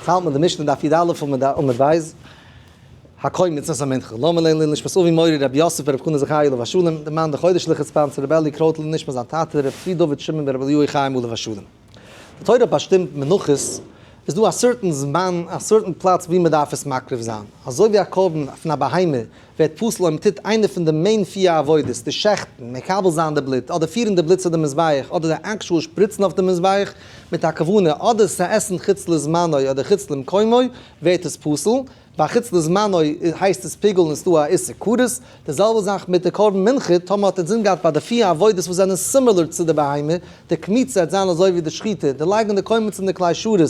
האלט מען די משנה דף י"א עמוד ב', הקומץ את המנחה, לאמיר לערנען לעילוי נשמת אבי מורי רבי יוסף ברב חנא זכרי' עליו השלום, די מאן די חודש ליכט sponsor רבי אלי קרויטל נשמת זיין טאטע רבי צבי דוד שמעון ברבי אליהו חיים עליו השלום. די תורה האט באשטימט מנחות, איז דא א certain זמן, א certain פלאץ ווי מען דארף עס מקריב זיין, אזוי ווי א קרבן פון א בהמה ווערט פסול אויב מען טוט איינע פון די main פיר עבודות, די שעכטן, מקבל זיין די בלוט, אדער פירן די בלוט צו די מזבח, אדער די actual שפריצן אויף די מזבח, מיט א כוונה, אדער עס צו עסן חוץ לזמנו אדער חוץ למקומו, ווערט עס פסול. ביי חוץ לזמנו הייסט עס פיגול און ס'דא א איסור כרת. די זעלבע זאך מיט די קרבן מנחה, טאמער האט אינזין געהאט ביי די פיר עבודות וואס זענען similar צו די בהמה, די קמיצה עט זיין אזוי ווי די שחיטה, די לייגן די קומץ אין די כלי שרת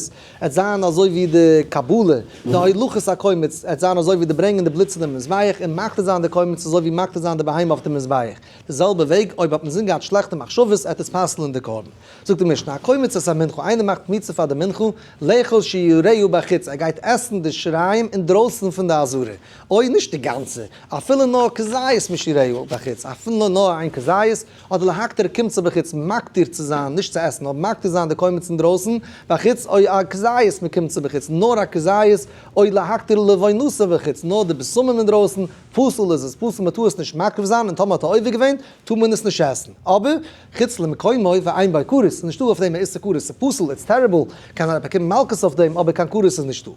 עט זיין אזוי ווי די קבלה, די הולכת הקומץ עט זיין אזוי ווי די ברענגען די בלוט צו די מזבח, און מקטיר זיין די קומץ אזוי ווי מקטיר זיין די בהמה אויף די מזבח. די זעלבע וועג אויב האט אינזין געהאט שלעכטע מחשבות עט עס פסל'ן די קרבן. זאגט די משנה, הקומץ את המנחה, איינער מאכט קמיצה פאר די מנחה, לאכול שיריה בחוץ, ער גייט עסן די שיריים אינדרויסן פון די עזרה, אוי נישט די גאנצע, אפילו נאר כזית משיריה בחוץ, אפילו נאר איין כזית, אדער להקטיר קומצה בחוץ, מקטיר צו זיין, נישט צו עסן, אבער מקטיר זיין די קומץ אינדרויסן, בחוץ, או א כזית מקומצה בחוץ, נאר א כזית, או להקטיר לבונתה בחוץ, נאר די בשמים אינדרויסן, פסול איז עס פסול מען טאר עס נישט מקריב זיין און טאמער האט ער עובר געווען טאר מען עס נישט עסן, אבער חוץ למקומו ואין בו כרת, ס'איז נישטא אויף דעם א איסור כרת, ס'איז פסול, it's terrible, קען זיין ער באקומט מלקות אויף דעם, אבער קיין כרת איז נישטא.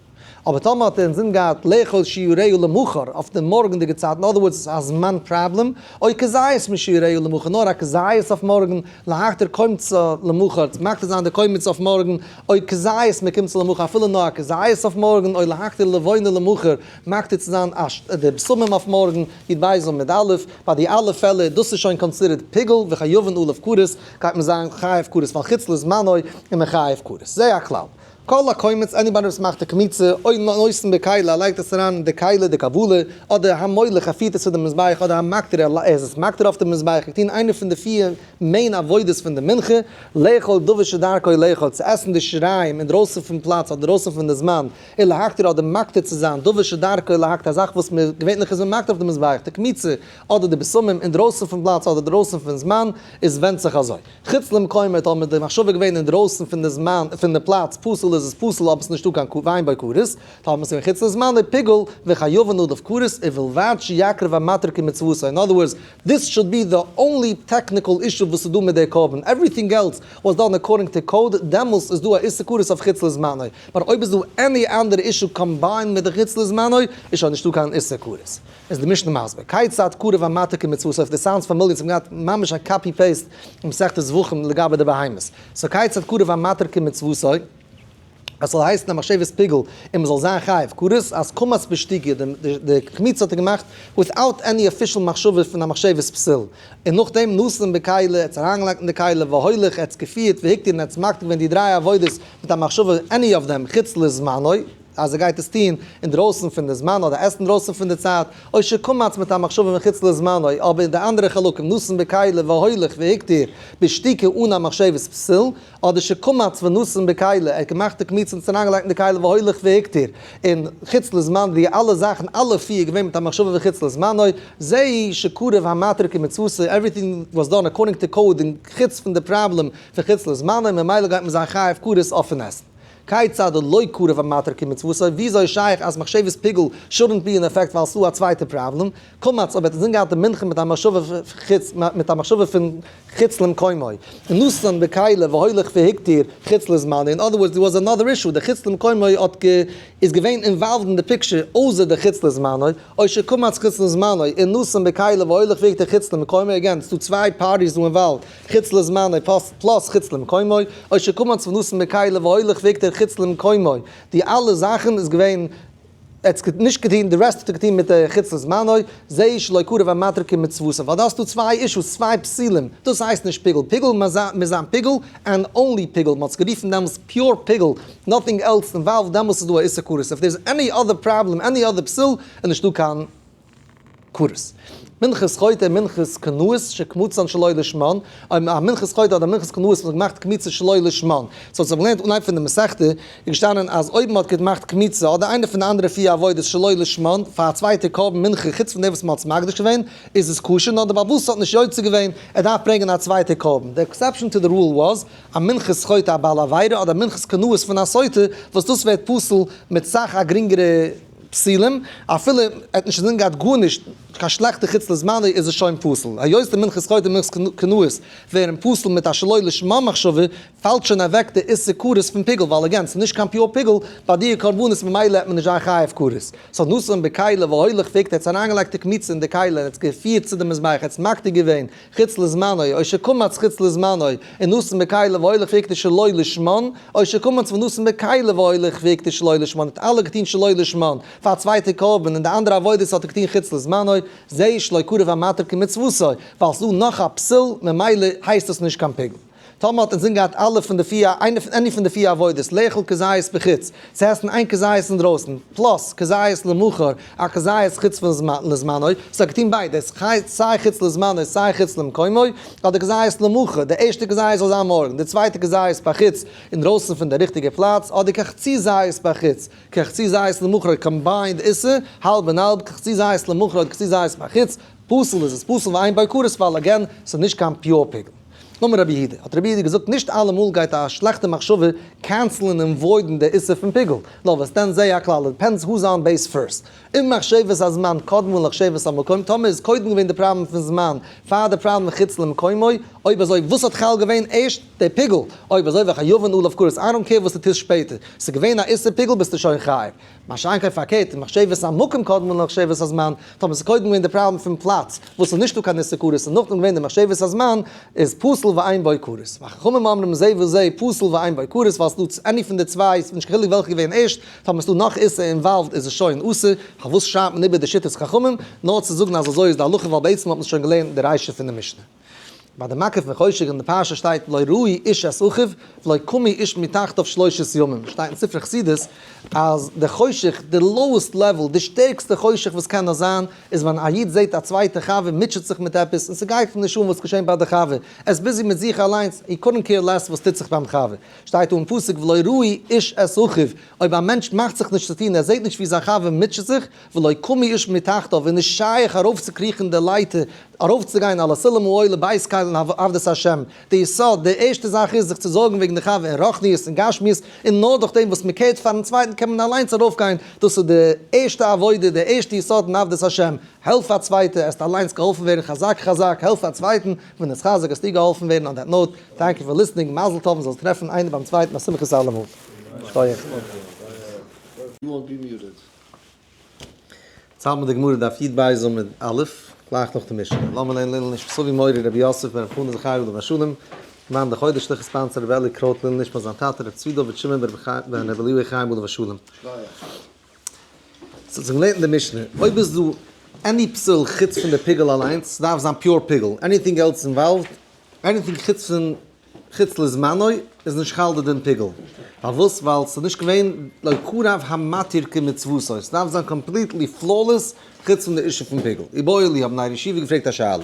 אבער טאמער האט ער אינזין געהאט לאכול שיריה למחר, אויף די מארגענדיגע צייט, אין other words עס איז א זמן פראבלעם, או כזית משיריה למחר, נאר א כזית אויף מארגן, להקטיר קומצה למחר, מקטיר זיין די קומץ אויף מארגן, או כזית מקומצה למחר, אפילו נאר א כזית אויף מארגן, או להקטיר לבונה למחר, מקטיר צו זיין די בשמים אויף מארגן, י"ב עמוד א', ביי די אלע פעלער, דאס איז שוין considered פיגול וחייבין עליו כרת, גייט מען זיין חייב כרת ווייל חוץ לזמנו איז מען חייב כרת. זה הכלל. כל הקומץ, anybody וואס מאכט די קמיצה, או נותן בכלי, ער לייגט עס אריין אין די כלי, די קבלה, אדער המוליך, ער פירט עס צו די מזבח, אדער המקטיר, ער איז עס מקטיר אויף די מזבח, געטון איינע פון די פיר main עבודות פון די מנחה, לאכול דבר שדרכו לאכול, צו עסן די שיריים אינדרויסן פון פלאץ אדער אינדרויסן פון די זמן, און להקטיר אדער מקטיר צו זיין, דבר שדרכו להקטיר, א זאך וואס מען געווענליך איז מען מקטיר אויף די מזבח, די קמיצה אדער די בשמים, אינדרויסן פון פלאץ אדער דרויסן פון זמן, איז ווענדט זיך אזוי. חוץ למקומו האט מען די מחשבה געווען אינדרויסן פון די זמן פון די פלאץ פסול איז עס פסול אבער עס איז נישטא קיין ואין בו כרת, טאמער עס איז געווען חוץ לזמנו פיגול וחייבין עליו כרת ובלבד שיקריב המתיר כמצוותו, in other words this should be the only technical issue וואס איז דא מיט די קרבן, everything else was done according to code, דעמאלס איז דא א איסור כרת אויף חוץ לזמנו, באט אויב איז דא any אנדערע issue combined מיט די חוץ לזמנו איז שוין נישטא קיין איסור כרת. איז די משנה מסביר, כיצד קרב המתיר כמצוותו, if this sounds familiar, אונז האבן געהאט ממש א copy paste אין מסכת זבחים לגבי די בהמות, so כיצד קרב המתיר כמצוותו, עס זאל הייסן א מחשבת פיגול און מען זאל זיין חייב כרת, אז קמץ בשתיקה, די קמיצה האט ער געמאכט without any official מחשבה פון א מחשבת פסול, און נאכדעם נתן בכלי, ער האט עס אריינגעלייגט אין די כלי, והוליך, ער האט עס געפירט, והקטיר און ער האט עס מקטיר געווען די דריי עבודות מיט א מחשבה any of them חוץ לזמנו. אז ער גייט עס טון אינדרויסן פון די זמן אדער עסן אינדרויסן פון די צייט, או שקמץ מיט א מחשבה מחוץ לזמנו, אבער אין די אנדערע חלקים נתן בכלי והוליך והקטיר בשתיקה אן א מחשבת פסול, אדער שקמץ ונתן בכלי, ער האט געמאכט די קמיצה און עס אריינגעלייגט אין די כלי והוליך והקטיר און חוץ לזמן, די אלע זאכן אלע פיר געווען מיט א מחשבה מחוץ לזמנו, זהו שקרב המתיר כמצוותו, everything was done according to code און חוץ פון די פראבלעם פון חוץ לזמנו, ממילא גייט מען זיין חייב כרת אויפן עסן. כיצד לא קרב המתיר כמצוותו, וויאזוי איז שייך אז מחשבת פיגול shouldn't be in effect ווייל ס'דא א צווייטע פראבלעם, קמץ אויב האט אינזין געהאט די מנחה מיט א מחשבה חוץ מיט א מחשבה פון חוץ למקומו, נתן בכלי והוליך והקטיר חוץ לזמנו, in other words there was another issue, די חוץ למקומו האט גע איז געווען involved אין די picture אויסער די חוץ לזמנו, או שקמץ חוץ לזמנו, און נתן בכלי והוליך והקטיר חוץ למקומו, again ס'דא צוויי parties דא involved, חוץ לזמנו plus חוץ למקומו, או שקמץ ונתן בכלי והוליך והקטיר חוץ למקומו, די אלע זאכן איז געווען, ער האט נישט געטון, די rest האט ער געטון מיט די חוץ לזמנו, זהו שלא קרב המתיר כמצוותו, ווייל דא האסטו צוויי אישוס, צוויי פסולים, דאס הייסט נישט פיגול, פיגול מוז זיין פיגול and only פיגול, מען האט עס גערופן דעמאלס pure פיגול, nothing else involved, דעמאלס איז דא א איסור כרת, if there is any other problem, any other פסול, איז נישטא קיין כרת. מנחת חוטא מנחת קנאות שקמצן שלא לשמן, א מנחת חוטא אדער מנחת קנאות וואס האט געמאכט קמיצה שלא לשמן. סאו אונז האבן געלערנט אנהייב פון די מסכתא איז געשטאנען אז אויב מען האט געמאכט קמיצה אדער איינע פון די אנדערע פיר עבודות שלא לשמן פאר א צווייטע קרבן מנחה חוץ פון דעם וואס מען האט עס מקדיש געווען איז עס כשר נאר די בעל הבית האט נישט יוצא געווען ער דארף ברענגען א צווייטע קרבן. די exception to the rule was א מנחת חוטא א בעל עבירה אדער מנחת קנאות פון א סוטה וואס דאס ווערט פסול מיט סאך א גרינגערע פסולים, אפילו ער האט נישט אינזין געהאט גארנישט, קיין שלעכטע חוץ לזמנו איז עס שוין פסול, היות די מנחת חוטא און מנחת קנאות ווערן פסול מיט א שלא לשמה מחשבה, פאלט שוין אוועק די איסור כרת פון פיגול, ווייל again ס'איז נישט קיין pure פיגול ביי די קרבנות ממילא העט מען נישט זיין חייב כרת. סאו נתן בכלי והוליך והקטיר, ער האט אריינגעלייגט די קמיצה אין די כלי און ער האט עס געפירט צו די מזבח, ער האט עס מקטיר געווען חוץ לזמנו, או שקמץ חוץ לזמנו, און נתן בכלי והוליך והקטיר שלא לשמן, או שקמץ ונתן בכלי והוליך והקטיר שלא לשמן, האט אלע געטון שלא לשמן, פאר א צווייטע קרבן, און די אנדערע עבודות האט ער געטון חוץ לזמנו, זה שלא קרב המתיר כמצוותו, ווייל ס'דא נאך א פסול, ממילא הייסט עס נישט קיין פיגול. טאמער האט אינזין געהאט אלע פון די פיר, איינע פון any פון די פיר עבודות, לאכול כזית בחוץ, צו עסן איין כזית אינדרויסן, plus כזית למחר, א כזית חוץ פון לזמנו, ס'האט געטון ביידע, סיי חוץ לזמנו סיי חוץ למקומו, אדער כזית למחר, די ערשטע כזית זאל זיין מארגן, די צווייטע כזית בחוץ, אינדרויסן פון די ריכטיגע פלאץ, אדער כחצי זית בחוץ, כחצי זית למחר combined איסור, האלב און האלב, כחצי זית למחר אדער כחצי זית בחוץ, פסול איז עס פסול ואין בו כרת ווייל again ס'איז נישט קיין pure פיגול. אמר רבי יהודה, האט רבי יהודה געזאגט נישט אלעמאל גייט א שלעכטע מחשבה cancel ן און void ן די איסור פון פיגול, נאר וואס דען זה הכלל, it depends who's on base first, אם מחשבת הזמן קדמה למחשבת המקום, טאמער איז קודם געווען די פראבלעם פון זמן פאר די פראבלעם חוץ למקומו, אויב אזוי וואס האט חל געווען ערשט? די פיגול, אויב אזוי וחייבין עליו כרת, I don't care וואס דו טוסט שפעטער, ס'איז געווען א איסור פיגול ביסטו שוין חייב. מה שאין כן פארקערט, מחשבת המקום קדמה למחשבת הזמן, טאמער ס'איז קודם געווען די פראבלעם פון פלאץ, וואס איז נישטא קיין איסור כרת, און נאכדעם געווען די מחשבת הזמן, איז פסול ואין בו כרת. וחכמים אומרים זה וזה פסול ואין בו כרת, ווייל ס'דא any פון די צוויי, ס'איז נישט קיין חילוק וועלכע געווען ערשט, טאמער ס'דא נאך איסור involved איז עס שוין אסור, פארוואס שרייבט מען איבער די שיטת חכמים, נאר צו זאגן אז אזוי איז די הלכה ווייל בעצם האט מען עס שוין געלערנט אין די רישא פון די משנה. ביי די מכה פון חושך אין די פרשה שטייט לא ראו איש את אחיו ולא קמו איש מתחתיו שלושת ימים, שטייט אין ספרי חסידות אז די חושך, די lowest level, די שטערקסטע חושך וואס קען נאר זיין, איז ווען א איד זעט א צווייטע חבר מוטשעט זיך מיט עפעס און ס'גייט אים נישט אן וואס געשען ביי די חבר, ער איז busy מיט זיך אליינס, he couldn't care less וואס טוט זיך ביים חבר. שטייט דא אין פסוק ולא ראו איש את אחיו, אויב א מענטש מאכט זיך נישט צו טון, ער זעט נישט ווי זיין חבר מוטשעט זיך, ולא קמו איש מתחתיו, איז נישט שייך ארויפצוקריכן די לייטער, ארויפצוגיין על הסולם העולה בית קל אין עבודת השם. די יסוד, די ערשטע זאך איז זיך צו זארגן וועגן די חבר אין רוחניות און גשמיות, און נאר דורך דעם וואס מען care ט פארן צווייטן קען מען אליינס ארויפגיין, דאס איז די ערשטע עבודה, די ערשטע יסוד אין עבודת השם, העלף א צווייטע, עסט אליינס געהאלפן ווערן חזק חזק, העלף א צווייטן, ונתחזק עסטו געהאלפן ווערן, on that note, thank you for listening, מזל טוב, מען זאל זיך טרעפן איינער ביים צווייטן א שמחת אלעמאל. שכוח. You won't be muted. יעצט האלט מען די גמרא דף י"ב עמוד א', גלייך נאך די משנה. לאמיר לערנען לעילוי נשמת אבי מורי רבי יוסף בן רבי חנא זכרי' עליו השלום, מאן די חודש שליח sponsor רבי אלי קרויט לעילוי נשמת זיין טאטע רבי צבי דוד שמעון בן רבי אליהו חיים עליו השלום. ס'האט זיך געלערנט אין די משנה, אויב איז דא any פסול חוץ פון די פיגול אליינס, ס'דארף זיין pure פיגול, anything else involved, anything חוץ פון חוץ לזמנו איז נישט חל די דין פיגול. פארוואס? ווייל ס'איז נישט געווען לא קרב המתיר כמצוותו, ס'דארף זיין completely flawless חוץ פון די issue פון פיגול. איבעיא להו האבן נייער ישיבה געפרעגט א שאלה.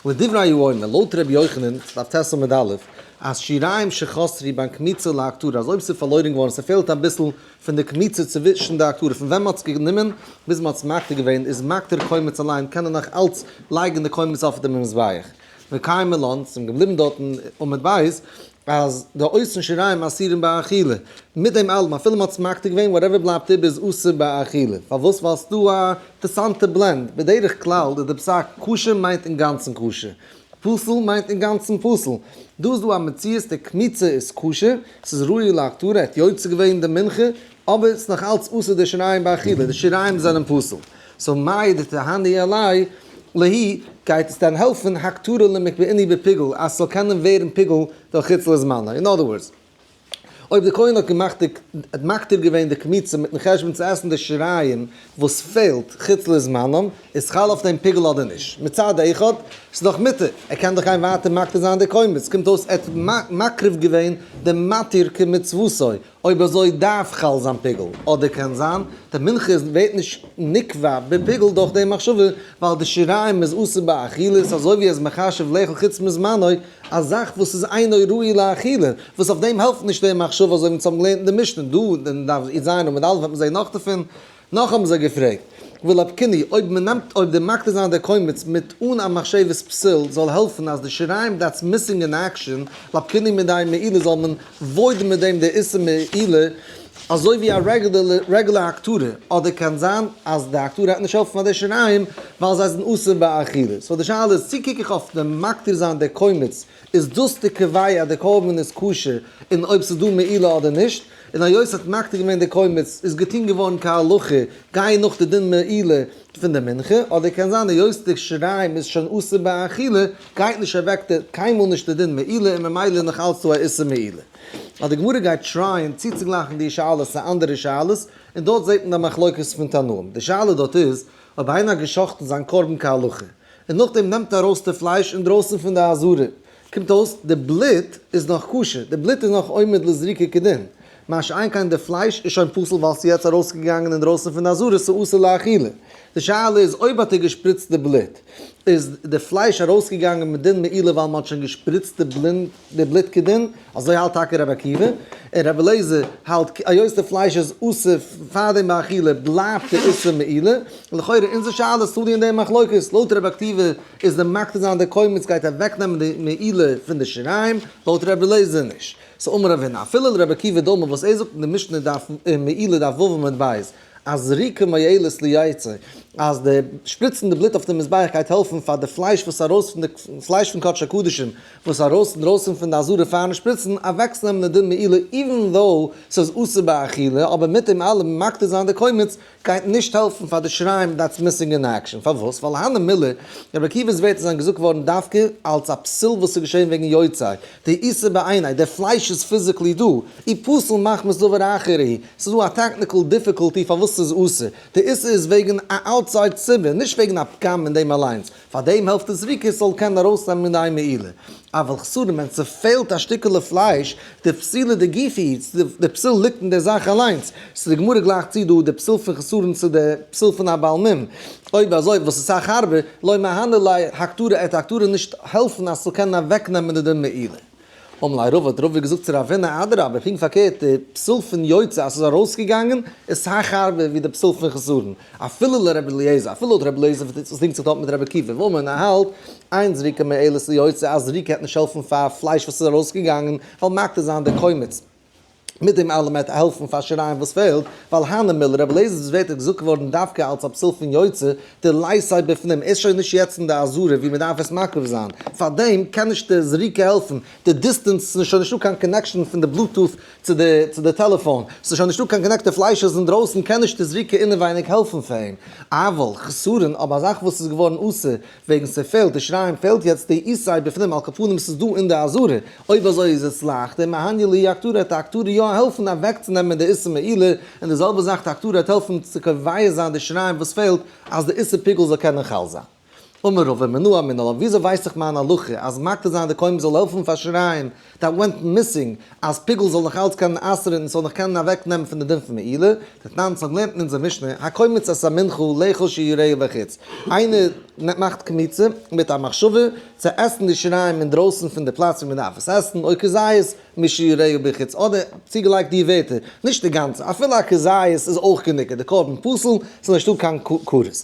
לדברי האומר, לויט ר' יוחנן, דף ט עמוד א', אז שיריים שחסרו בין קמיצה להקטרה, אז אויב ס'איז פארלוירן געווארן, ס'פעלט אביסל פון די קמיצה צווישן די הקטרה, פון ווען מ'האט עס גענומען ביז מ'האט עס מקטיר געווען, איז מקטיר קומץ אליין, קען ער נאך אלץ לייגן די קומץ אויף דעם מזבח. וקיימא לן, ס'איז געבליבן דארטן עמוד בית, אז די אותן שיריים אסורים באכילה. מיט דעם אלעם, אפילו מ'האט עס מקטיר געווען, whatever בלייבט איבער איז אסור באכילה. פארוואס? ווייל ס'דא א אינטערסאנטע blend. בדרך כלל איז די פסק כשר מיינט אינגאנצן כשר. פסול מיינט אינגאנצן פסול. דא איז דא א מציאות די קמיצה איז כשר, ס'איז ראוי להקטרה, ער האט יוצא געווען די מנחה, אבער ס'איז נאך אלץ אסור די שיריים באכילה, די שיריים זענען פסול. so מהו דתיהני עליה להו, גייט עס דען העלפן הקטרה למקבעינהו בפיגול אז ס'זאל קענען ווערן פיגול דורך חוץ לזמנו? in other words, אויב די כהן האט געמאכט די האט מקטיר געווען די קמיצה מיטן חשבון צו עסן די שיריים וואס פעלט חוץ לזמנם, איז חל אויף דעם פיגול אדער נישט? מצד אחד, ס'איז דאך מותר, ער קען דאך גיין ווייטער מקטיר זיין די קומץ, קומט אויס ער האט מקריב געווען די מתיר כמצוותו. אויב אזוי דארף חל זיין פיגול, אדער קען זיין די מנחה איז ווערט נישט נקבע בפיגול דורך די מחשבה, ווייל די שיריים איז אסור באכילה, ס'איז אזוי ווי ער איז מחשב לאכול חוץ מזמנו, א זאך וואס איז אינו ראוי לאכילה, וואס אויף דעם העלפט נישט די מחשבה אזוי ווי אונז האבן געלערנט אין די משנה דא אין דף יז עמוד א' וועט מען זען נאך דערפון. נאך האבן זיי געפרעגט, ולאפקינהו, אויב מען נעמט אויב די מקטיר זיין די קומץ מיט אן א מחשבת פסול זאל העלפן אז די שיריים that's missing in action, לאפקינהו מידי מעילה זאל מען void ן מיט דעם די איסור מעילה אזוי ווי א רעגולער הקטרה, אדער קען זיין אז די הקטרה העט נישט העלפן פאר די שיריים ווייל זיי זענען אסור באכילה. so די שאלה איז צו קוק איך אויף די מקטיר זיין די קומץ איז דאס די קובע אז די קרבן איז כשר און אויב ס'איז דא מעילה אדער נישט, און היות האט מקטיר געווען די קומץ איז געטון געווארן כהלכה, גיי נאך די דין מעילה פון די מנחה, אדער קען זיין היות די שיריים איז שוין אסור באכילה, גייט נישט אוועק די קיינמאל נישט די דין מעילה און ממילא איז נאך אלץ דא א איסור מעילה. אז די גמרא גייט try ען צוצוגלייכן די שאלות צו אנדערע שאלות, און דארט זעט מען די מחלוקת פון תנאים. די שאלה דארט איז, אויב איינער האט גע'שחט'ן זיין קרבן כהלכה, און נאכדעם נעמט ער ארויס די פלייש אינדרויסן פון די עזרה, קומט אויס די בלוט איז נאך כשר, די בלוט איז נאך עומד לזריקה כדין, מה שאין כן די פלייש איז שוין פסול ווייל ס'איז יעצט ארויסגעגאנגען אינדרויסן פון די עזרה, ס'איז אסור לאכילה. די שאלה איז אויב האט ער געשפריצט די בלוט, איז די פלייש ארויסגעגאנגען מדין מעילה ווייל מ'האט שוין געשפריצט די בלוט כדין, אזוי האלט טאקע רבי עקיבא, און רבי אליעזר האלט היות די פלייש איז אסור פאר דעם באכילה בלייבט די איסור מעילה, לכאורה אונזער שאלה איז תלוי אין די מחלוקת, לויט רבי עקיבא איז די מקטיר זיין די קומץ גייט אוועקנעמען די מעילה פון די שיריים, לויט רבי אליעזר נישט. so אמר רב הונא, אפילו לרבי עקיבא דאמר וואס ער זאגט אין די משנה דף אין מעילה דף ו' עמוד ב', אז זריקה מועלת ליוצא, אז די שפריצן די בלוט אויף די מזבח גייט העלפן פאר די פלייש וואס ארויס פון די פלייש פון קדשי קדשים וואס ארויס אינדרויסן פון די עזרה פארן שפריצן אוועקצונעמען די דין מעילה even though ס'איז אסור באכילה אבער מיט דעם אלעם מקטיר זיין די קומץ גייט נישט העלפן פאר די שיריים that's missing in action. פארוואס? ווייל הני מילי, רבי עקיבא'ס ווערטער זענען געזאגט געווארן דווקא אלס א פסול וואס איז געשען וועגן יוצא, דאיתיה בעיניה, דער פלייש איז physically דא, ופסיל מחמת דבר אחר הוא, ס'איז דא א technical difficulty פארוואס ס'איז אסור, די איסור איז וועגן א outside סיבה, נישט וועגן א פגם אין דעם אליינס, פאר דעם העלפט די זריקה ס'זאל קענען ארויסנעמען די מעילה. אבל חסרון ווען ס'פעלט א שטיקעלע פלייש, די פסולא דגופא, די פסול ליגט אין די זאך אליינס, so די גמרא גלייכט צו דא די פסול פון חסרון צו די פסול פון א בעל מום, אויב אזוי וואס איז סאך הארבער, לא מהני ליה הקטרה עט הקטרה נישט העלפן אז ס'זאל קענען אוועקנעמען די דין מעילה. אמר ליה רבא האט רבא געזאגט צו רב הונא אדרבה פונקט פארקערט די פסול פון יוצא אז ס'איז ארויסגעגאנגען איז סאך הארבער ווי די פסול פון חסרון, אפילו לרבי אליעזר, אפילו לויט רבי אליעזר וואס דינגט זיך דארט מיט רבי עקיבא, ואמר ער האלט, אין זריקה מועלת ליוצא אז זריקה העט נישט העלפן פאר פלייש וואס איז ארויסגעגאנגען, ווייל מקטיר זיין די קומץ מיט דעם אלעם העט העלפן פאר שיריים וואס פעלט, ווייל הני מילי רבי אליעזר'ס ווערטער געזאגט געווארן דווקא אלס א פסול פון יוצא, דליתיה בפנים, איז שוין נישט יעצט אין די עזרה ווי מען דארף עס מקריב זיין, פארדעם קען נישט די זריקה העלפן, די distance איז שוין נישטא קיין connection פון די Bluetooth צו די צו די טעלעפאן, ס'איז שוין נישטא קיין connect, די פלייש איז אינדרויסן קען נישט די זריקה אינעווייניג העלפן פאר אים, אבל חסרון אבער א זאך וואס איז געווארן אסור וועגן ס'פעלט די שיריים פעלט יעצט דאיתיה בפנים על כל פנים ס'איז דא אין די עזרה, אויב אזוי איז עס לייכטער, מהניא להו הקטרה העט די הקטרה יא העלפן אוועקצונעמען די איסור מעילה, און די זעלבע זאך די הקטרה העט העלפן צו קובע זיין די שיריים וואס פעלט אז די איסור פיגול זאל קענען חל זיין. אמר רבא מנא אמינא לה, וויאזוי ווייס איך מיין הלכה אז מקטיר זיין די קומץ זאל העלפן פאר שיריים that went missing אז פיגול זאל נאך אלץ קענען אסר'ן און ס'זאל נאך קענען אוועק נעמען פון די דין פון מעילה, דתנן ס'האט געלערנט אין אונזער משנה, הקומץ את המנחה לאכול שיריה בחוץ, איינער מאכט קמיצה מיט א מחשבה צו עסן די שיריים אינדרויסן פון די פלאץ ווי מ'דארף עס עסן, או כזית משיריה בחוץ, אדער צוגעלייגט די ווערטער, נישט די גאנצע, אפילו א כזית איז אויך גענוג, די קרבן פסול, ס'איז נישטא קיין כרת.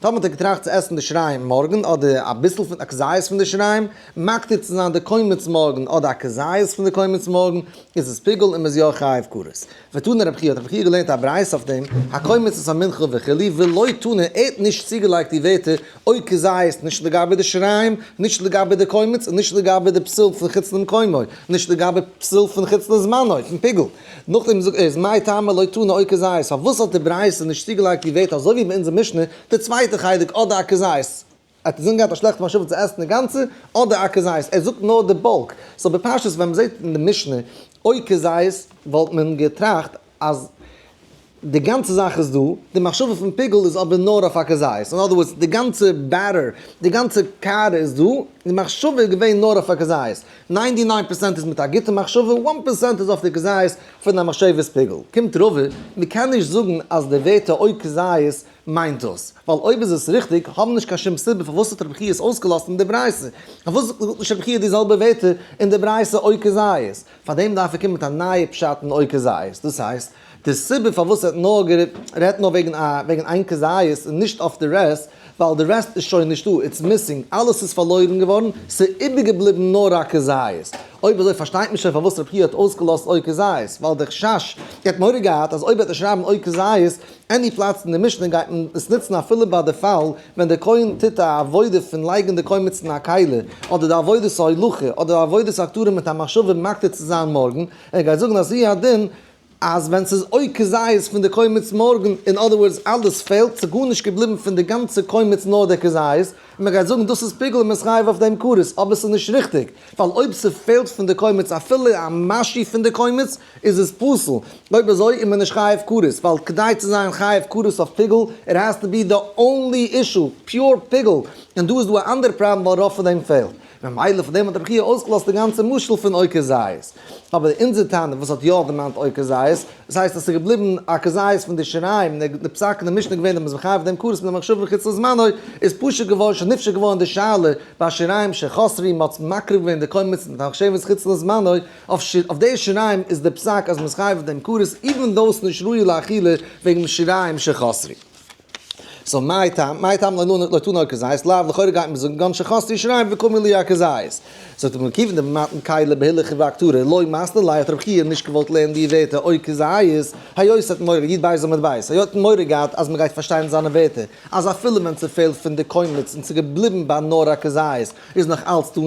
טאמער האט ער געטראכט צו עסן די שיריים מארגן אדער אביסל פון א כזית פון די שיריים, מקטיר צו זיין די קומץ מארגן אדער א כזית פון די קומץ מארגן, איז עס פיגול און מ'איז יא חייב כרת. ותנא רבי חייא האט רבי חייא געלערנט א ברייתא אויף דעם, הקומץ את המנחה וכו', ולא תנא, ער האט נישט צוגעלייגט די ווערטער או כזית נישט לגבי די שיריים, נישט לגבי די קומץ און נישט לגבי די פסול פון חוץ למקומו, נישט לגבי פסול פון חוץ לזמנו, פון פיגול. נאכדעם זאגט ער איז מאי טעמא לא תנא או כזית, פארוואס האט די ברייתא נישט צוגעלייגט די ווערטער אזוי ווי ביי אונזער משנה, די צווייטע חלק אדער א כזית, ער האט אינזין געהאט א שלעכטע מחשבה צו עסן די גאנצע, אדער א כזית, ער זאגט נאר די bulk, so בפשטות ווען מ'זעט אין די משנה או כזית וואלט מען געטראכט אז. די גאנצע זאך איז דא, די מחשבה פון פיגול איז אבער נאר אויף א כזית, in other words די גאנצע batter, די גאנצע קערה איז דא, די מחשבה איז געווען נאר אויף א כזית, 99% איז מיט א גוטע מחשבה, 1% איז אויף די כזית פון א מחשבת פיגול. קומט רבא, מען קען נישט זאגן אז די ווערטער או כזית מיינט דאס, ווייל אויב איז עס ריכטיג, האבן נישט קיין שום סיבה פארוואס האט רבי חייא עס אויסגעלאזט אין די ברייתא, פארוואס זאגט נישט רבי חייא די זעלבע ווערטער אין די ברייתא או כזית? פארדעם דארף ער קומען מיט א נייע פשט אין או כזית, דאס הייסט, די סיבה פארוואס ער האט נאר גערעדט נאר וועגן א וועגן איין כזית און נישט אויף די rest, ווייל די rest איז שוין נישטא, it's missing, אלעס איז פארלוירן געווארן, ס'איז איבערגעבליבן נאר א כזית. אויב אזוי פארשטייט מען שוין פארוואס רבי חייא האט אויסגעלאזט או כזית, ווייל די חשש, ער האט מורא געהאט אז אויב וועט ער שרייבן או כזית, any פלאץ אין די משנה גייט מען עס נוצן אפילו ביי די פאל ווען דער כהן טוט א עבודה פון לייגן די קומץ אין א כלי, אדער די עבודת ההולכה, אדער די עבודת הקטרה מיט א מחשבה מקטיר צו זיין מארגן, ער גייט זאגן אז הוא הדין אז ווען ס'איז או כזית פון די קומץ מארגן, in other words אלעס פעלט, ס'איז גארנישט געבליבן פון די גאנצע קומץ נאר דער כזית, און מ'גייט זאגן דאס איז פיגול און מ'איז חייב אויף דעם כרת, אבער ס'איז נישט ריכטיג, ווייל אויב ס'פעלט פון די קומץ אפילו א משהו פון די קומץ, איז עס פסול, אויב אזוי איז מען נישט חייב כרת, ווייל כדי צו זיין חייב כרת אויף פיגול, it has to be the only issue, pure פיגול, און דא איז דא א אנדערע פראבלעם ווייל רוב פון דעם פעלט. ממילא פון דעם האט רבי חייא אויסגעלאזט די גאנצע משל פון או כזית. אבער אונזער תנא וואס האט יא דערמאנט או כזית, דאס הייסט אז ס'איז געבליבן א כזית פון די שיריים, און די פסק אין די משנה געווען אז מ'איז מחייב דעם כרת מיט די מחשבה חוץ לזמנו, איז פשוט געווארן שוין נפשט געווארן די שאלה ביי שיריים שחסרו, מ'האט מקריב געווען די קומץ מיט א מחשבת חוץ לזמנו, אויף די שיריים איז די פסק אז מ'איז חייב דעם כרת even though ס'נישט ראוי לאכילה וועגן שיריים שחסרו. so מאי טעמא, מאי טעמא לא לא תנא כזית, לאו לכאורה גייט מען זאגן כגון שחסרו שיריים וקמו ליה אכזית. זאגט רבי עקיבא דבמתן כלי בהילוך ובהקטרה לא מתני ליה האט רבי חייא נישט געוואלט לערנען די ווערטער או כזית, היות האט מורא י"ב עמוד ב', היות האט מורא געהאט אז מ'גייט פארשטיין זיינע ווערטער אז אפילו ווען ס'פעלט פון די קומץ און ס'איז געבליבן ביי נאר א כזית איז נאך אלץ